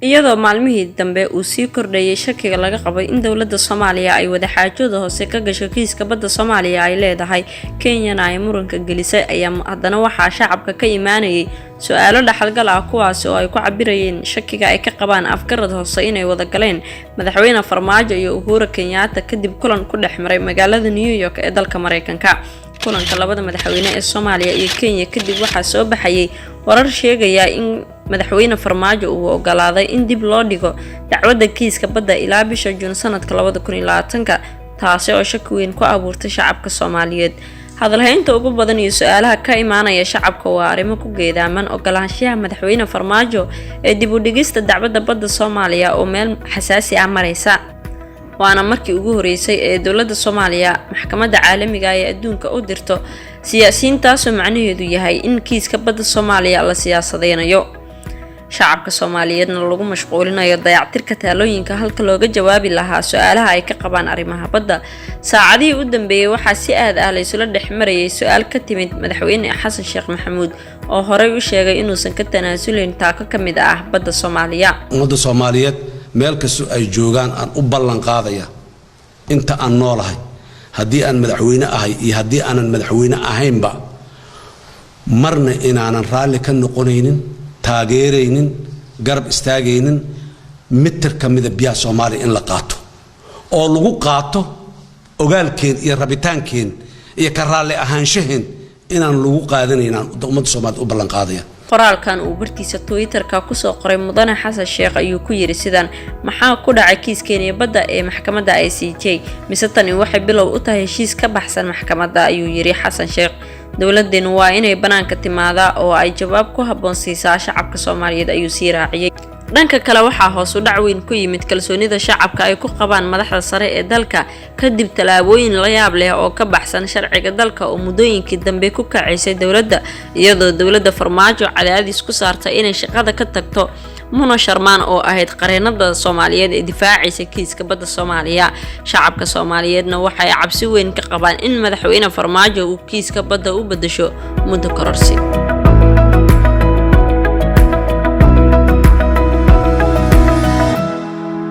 Iyadoo maalmihii dambe uu sii kordhayay shakiga laga qabay in dowladda Soomaaliya ay wadaxaajooda hoose ka gasho kiiska badda Soomaaliya ay leedahay, Kenyana ay muranka gelisay, ayaa haddana waxaa shacabka ka imaanayay su-aalo dhaxalgal ah, kuwaasi oo ay ku cabirayeen shakiga ay ka qabaan afgarad hoose inay wada galeen Madaxweyne Farmaajo iyo Uhuru Kenyatta kadib kulan ku dhex maray magaalada New York ee dalka Mareykanka. Kulanka labada madaxweyne ee Soomaaliya iyo Kenya kadib waxaa soo baxayay warar sheegaya in Madaxweyne Farmaajo uu ogolaaday in dib loo dhigo dacwadda kiiska badda ilaa bisha Juun sanadka 2020-ka, taasi oo shaki weyn ku abuurtay shacabka Soomaaliyeed. Hadalhaynta ugu badan iyo su-aalaha ka imaanaya shacabka waa arrimo ku geedaaman ogolaanshaha Madaxweyne Farmaajo ee dib u dhigista dacwadda badda Soomaaliya oo meel xasaasi ah mareysa. Waana markii ugu horeysay ee dowladda Soomaaliya maxkamadda caalamiga ee adduunka u dirto siyaasiyiin, taasoo macnaheedu yahay in kiiska badda Soomaaliya la siyaasadeynayo, shacabka Soomaaliyeedna lagu mashquulinayo dayactirka taalooyinka halka looga jawaabi lahaa su-aalaha ay ka qabaan arrimaha badda. Saacadihii u dambeeyey waxaa si aad ah laysula dhex marayay su-aal ka timid Madaxweyne Xasan Sheekh Maxamuud oo horey u sheegay inuusan ka tanaasulayn taako ka mid ah badda Soomaaliya. Ummadda Soomaaliyeed meel kastoo ay joogaan aan u ballan qaadaya, inta aan noolahay, haddii aan madaxweyne ahay iyo haddii aanan madaxweyne ahaynba, marna inaanan raalli ka noqonaynin, taageeraynin, garab istaagaynin mitir ka mida biyaha Soomaaliya in la qaato oo lagu qaato ogaalkeen iyo rabitaankeen iyo ka raalli ahaanshaheen inaan lagu qaadanayn ummadda Soomaaliyed u ballan qaadaya. Qoraalkan uu bartiisa Twitter-ka kusoo qoray Mudane Xasan Sheekh ayuu ku yidhi sidan: "Maxaa ku dhacay kiiskeeniya badda ee maxkamadda ICJ? Mise tani waxay bilow u tahay heshiis ka baxsan maxkamadda?" ayuu yidhi Xasan Sheekh. "Dowladeenu waa inay banaanka timaadaa oo ay jawaab ku habboon siisaa shacabka Soomaaliyeed," ayuu sii raaciyey. Dhanka kale, waxaa hoos u dhac weyn ku yimid kalsoonida shacabka ay ku qabaan madaxda sare ee dalka kadib tallaabooyin la yaab leh oo ka baxsan sharciga dalka oo muddooyinkii dambe ku kacaysay dowladda, iyadoo dowladda Farmaajo cadaadis ku saartay inay shaqada ka tagto Muna Sharmaan oo ahayd qareenada Soomaaliyeed ee difaacaysa kiiska badda Soomaaliya. Shacabka Soomaaliyeedna waxay cabsi weyn ka qabaan in Madaxweyne Farmaajo uu kiiska badda u bedesho muddo kororsi.